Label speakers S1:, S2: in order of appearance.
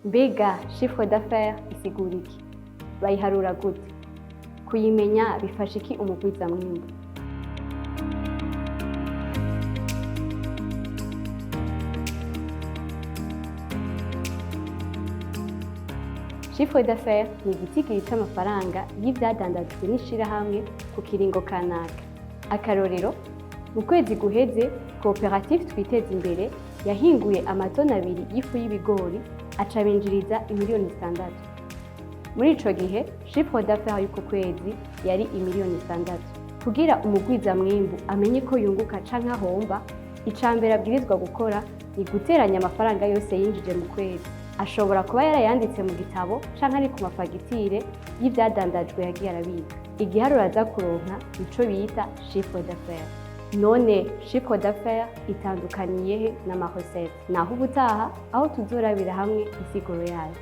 S1: Mbega chiffre d'affaires isigura iki? Bayiharura gute? Kuyimenya bifasha iki umugwizamwimbu? Chiffre d'affaires ni igitigiri c'amafaranga y'ivyadandajwe n'ishirahamwe ku kiringo kanaka. Akarorero, mu kwezi guheze, Coopérative Twiteze Imbere yahinguye amatoni 2 y'ifu y'ibigori, aca binjiriza imiliyoni 6. Muri ico gihe, chiffre d'affaires y'uko kwezi yari imiliyoni 6. Kugira umugwizamwimbu amenye ko yunguka canke ahomba, icambere abwirizwa gukora ni guteranya amafaranga yose yinjije mu kwezi. Ashobora kuba yarayanditse mu gitabo canke ari ku mafagitire y'ivyadandajwe yagiye arabika. Igiharuro aza kuronka nico bita chiffre d'affaires. None chiffre d'affaires itandukaniye he n'ama recettes? Naho ubutaha, aho tuzorabira hamwe insiguro yayo.